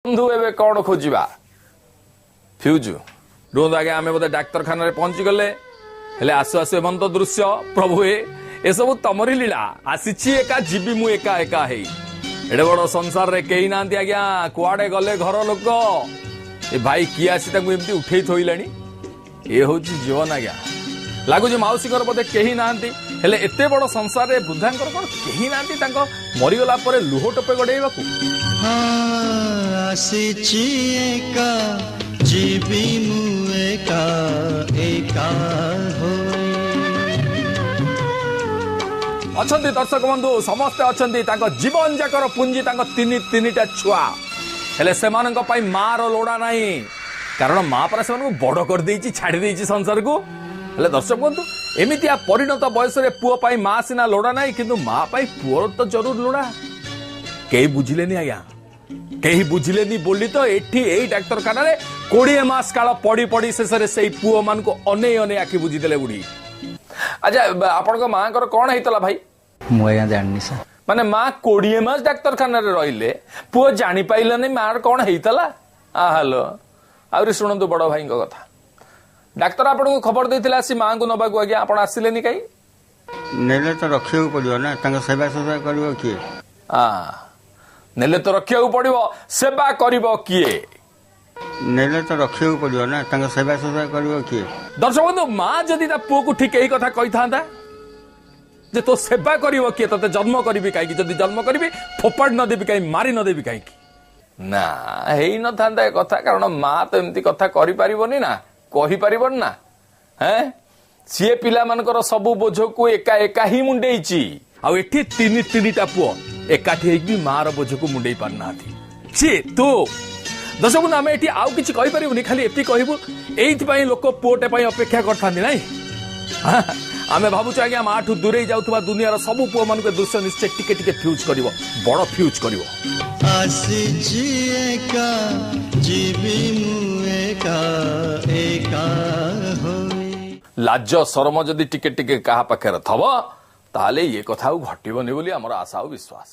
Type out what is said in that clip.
ବନ୍ଧୁ, ଏବେ କଣ ଖୋଜିବା? ଫ୍ୟୁଜ୍। ରୁହନ୍ତୁ ଆଜ୍ଞା, ଆମେ ବୋଧେ ଡାକ୍ତରଖାନାରେ ପହଞ୍ଚିଗଲେ। ହେଲେ ଆସୁ ଆସୁ ଏମନ୍ତ ଦୃଶ୍ୟ। ପ୍ରଭୁ, ଏସବୁ ତମରି ଲୀଳା। ଆସିଛି ଏକା, ଯିବି ମୁଁ ଏକା ଏକା ହେଇ। ଏଡେ ବଡ ସଂସାରରେ କେହି ନାହାନ୍ତି ଆଜ୍ଞା। କୁଆଡେ ଗଲେ ଘର ଲୋକ? ଏ ଭାଇ, କିଏ ଆସି ତାଙ୍କୁ ଏମିତି ଉଠେଇ ଥୋଇଲାଣି? ଏ ହଉଛି ଜୀବନ ଆଜ୍ଞା। ଲାଗୁଛି ମାଉସୀଙ୍କର ବୋଧେ କେହି ନାହାନ୍ତି। ହେଲେ ଏତେ ବଡ ସଂସାରରେ ବୃଦ୍ଧାଙ୍କର କଣ କେହି ନାହାନ୍ତି ତାଙ୍କ ମରିଗଲା ପରେ ଲୁହ ଟୋପେ ଗଡେଇବାକୁ? ଆସିଛି ଏକା, ଯିବି ମୁଁ ଏକା ଏକା ହୋଇ। ଅଛନ୍ତି ଦର୍ଶକ ବନ୍ଧୁ, ସମସ୍ତେ ଅଛନ୍ତି। ତାଙ୍କ ଜୀବନ ଯାକର ପୁଞ୍ଜି ତାଙ୍କ ତିନି ତିନିଟା ଛୁଆ। ହେଲେ ସେମାନଙ୍କ ପାଇଁ ମାର ଲୋଡା ନାହିଁ, କାରଣ ମା ପରା ସେମାନଙ୍କୁ ବଡ କରିଦେଇଛି, ଛାଡି ଦେଇଛି ସଂସାରକୁ। ହେଲେ ଦର୍ଶକ ବନ୍ଧୁ, ଏମିତିଆ ପରିଣତ ବୟସରେ ପୁଅ ପାଇଁ ମା ସିନା ଲୋଡା ନାହିଁ, କିନ୍ତୁ ମା ପାଇଁ ପୁଅର ତ ଜରୁର ଲୋଡା। କେହି ବୁଝିଲେନି ଆଜ୍ଞା, କେହି ବୁଝିଲେନି ବୋଲି ତ ଏଠି ଏଇ ଡାକ୍ତରଖାନାରେ 20 ମାସ କାଳ ପଡି ପଡି ଶେଷରେ ସେଇ ପୁଅ ମାନଙ୍କୁ ଅନେଇ ଅନେଇ ଆଖି ବୁଝିଦେଲେ ବୁଢୀ। ଆଚ୍ଛା, ଆପଣଙ୍କ ମାଙ୍କର କଣ ହେଇଥିଲା ଭାଇ? ମୁଁ ଆଜ୍ଞା ଜାଣିନି ସାର୍। ମାନେ ମା 20 ମାସ ଡାକ୍ତରଖାନାରେ ରହିଲେ, ପୁଅ ଜାଣିପାଇଲାନି ମାର କଣ ହେଇଥିଲା? ଆ ହ୍ୟାଲୋ, ଆହୁରି ଶୁଣନ୍ତୁ ବଡ ଭାଇଙ୍କ କଥା। ଡାକ୍ତର ଆପଣଙ୍କୁ ଖବର ଦେଇଥିଲେ ଆସି ମାଙ୍କୁ ନବାକୁ ଆଜ୍ଞା, ଆପଣ ଆସିଲେନି କାହିଁ? ନେଲେ ତ ରଖିବାକୁ ପଡିବ ନା, ତାଙ୍କ ସେବା ସେବା କରିବ କିଏ? ଆ ନେଲେ ତ ରଖିବାକୁ ପଡିବ, ସେବା କରିବ କିଏ? ନେଲେ ତ ରଖିବାକୁ ପଡିବ ନା, ତାଙ୍କ ସେବା ସେବା କରିବ କିଏ? ଦର୍ଶକ ବନ୍ଧୁ, ମା ଯଦି ତା ପୁଅକୁ ଠିକ ଏଇ କଥା କହିଥାନ୍ତା ଯେ ତୋ ସେବା କରିବ କିଏ, ତତେ ଜନ୍ମ କରିବି କାହିଁକି? ଯଦି ଜନ୍ମ କରିବି ଫୋପାଡ଼ି ନ ଦେବି କାହିଁ, ମାରି ନ ଦେବି କାହିଁକି? ନା, ହେଇନଥାନ୍ତା ଏ କଥା। କାରଣ ମା ତ ଏମିତି କଥା କରିପାରିବନି ନା, କହିପାରିବନି ନା। ହେଁ, ସିଏ ପିଲାମାନଙ୍କର ସବୁ ବୋଝକୁ ଏକା ଏକା ହିଁ ମୁଣ୍ଡେଇଛି। ଆଉ ଏଠି ତିନି ତିନିଟା ପୁଅ ଏକାଠି ହେଇକି ବି ମାର ବୋଝକୁ ମୁଣ୍ଡେଇ ପାରୁନାହାନ୍ତି। ସିଏ ତୁ ଦର୍ଶକ ବନ୍ଧୁ, ଆମେ ଏଠି ଆଉ କିଛି କହିପାରିବୁନି, ଖାଲି ଏତିକି କହିବୁ, ଏଇଥିପାଇଁ ଲୋକ ପୁଅଟେ ପାଇଁ ଅପେକ୍ଷା କରିଥାନ୍ତି ନାଇଁ? ଆମେ ଭାବୁଛୁ ଆଜ୍ଞା, ମାଠୁ ଦୂରେଇ ଯାଉଥିବା ଦୁନିଆର ସବୁ ପୁଅମାନଙ୍କୁ ଏ ଦୃଶ୍ୟ ନିଶ୍ଚୟ ଟିକେ ଟିକେ ଫ୍ୟୁଜ୍ କରିବ, ବଡ ଫ୍ୟୁଜ୍ କରିବ। ଆସିଛି ଏକା, ଯିବି ମୁଁ ଏକା ଏକା ହୋଇ। ଲାଜ ସରମ ଯଦି ଟିକେ ଟିକେ କାହା ପାଖରେ ଥବ, ତାହେଲେ ଇଏ କଥା ଆଉ ଘଟିବନି ବୋଲି ଆମର ଆଶା ଆଉ ବିଶ୍ୱାସ।